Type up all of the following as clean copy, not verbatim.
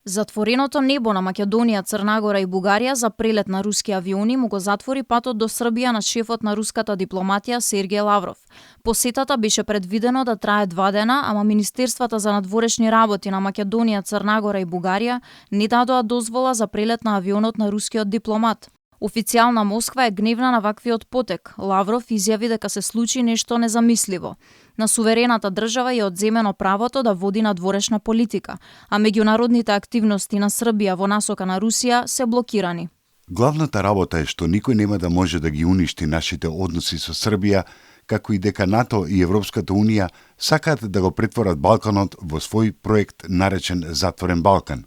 Затвореното небо на Македонија, Црна Гора и Бугарија за прелет на руски авиони му го затвори патот до Србија на шефот на руската дипломатија Сергеј Лавров. Посетата беше предвидено да трае 2 дена, ама Министерствата за надворешни работи на Македонија, Црна Гора и Бугарија не дадоа дозвола за прелет на авионот на рускиот дипломат. Официјална Москва е гневна на ваквиот потек. Лавров изјави дека се случи нешто незамисливо. На суверената држава е одземено правото да води надворешна политика, а меѓународните активности на Србија во насока на Русија се блокирани. Главната работа е што никој нема да може да ги уништи нашите односи со Србија, како и дека НАТО и Европската Унија сакаат да го претворат Балканот во свој проект наречен Затворен Балкан.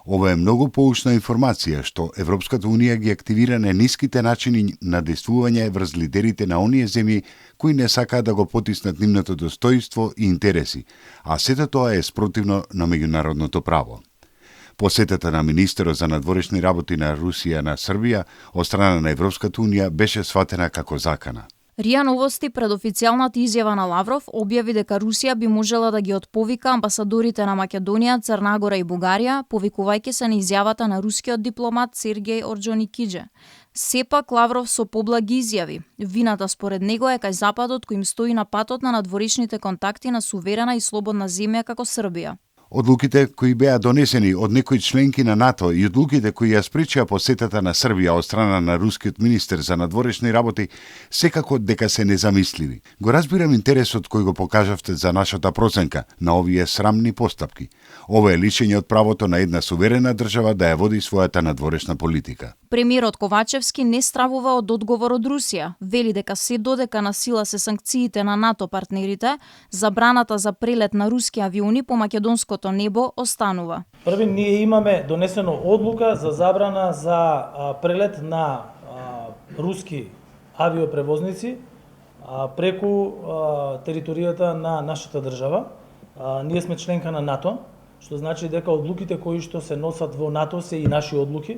Ова е многу поучна информација што Европската Унија ги активира на ниските начини на действување врз лидерите на оние земји кои не сакаат да го потиснат нивното достојство и интереси, а сето тоа е спротивно на меѓународното право. Посетата на министерот за надворешни работи на Русија на Србија од страна на Европската Унија беше сватена како закана. РИА Новости пред официјалната изјава на Лавров објави дека Русија би можела да ги отповика амбасадорите на Македонија, Црна Гора и Бугарија, повикувајќи се на изјавата на рускиот дипломат Сергеј Орџоникиџе. Сепак Лавров со поблаги изјави. Вината според него е кај Западот кој им стои на патот на надворешните контакти на суверена и слободна земја како Србија. Одлуките кои беа донесени од некои членки на НАТО и одлуките кои ја спречија посетата на Србија од страна на рускиот министер за надворешни работи секако дека се незамисливи. Го разбирам интересот кој го покажавте за нашата проценка на овие срамни постапки. Ова е лишење од правото на една суверена држава да ја води својата надворешна политика. Премиерот Ковачевски не стравува од одговор од Русија. Вели дека се додека на сила се санкциите на НАТО партнерите, забраната за прелет на руски авиони по македонското небо останува. Први, ние имаме донесено одлука за забрана за прелет на руски авиопревозници преку територијата на нашата држава. Ние сме членка на НАТО, што значи дека одлуките кои што се носат во НАТО се и наши одлуки.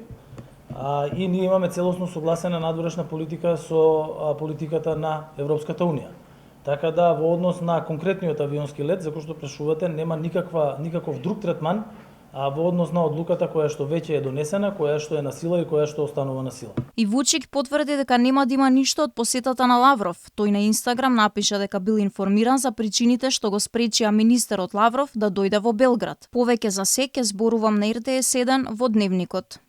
И ние имаме целосно согласена надворешна политика со политиката на Европската Унија. Така да во однос на конкретниот авионски лет, за кој што прашувате, нема никаков друг третман во однос на одлуката која што веќе е донесена, која што е на сила и која што останува на сила. И Вучик потврди дека нема да има ништо од посетата на Лавров. Тој на Инстаграм напиша дека бил информиран за причините што го спречија министерот Лавров да дојде во Белград. Повеќе за се ќе зборувам на РТС 1 во Дневникот.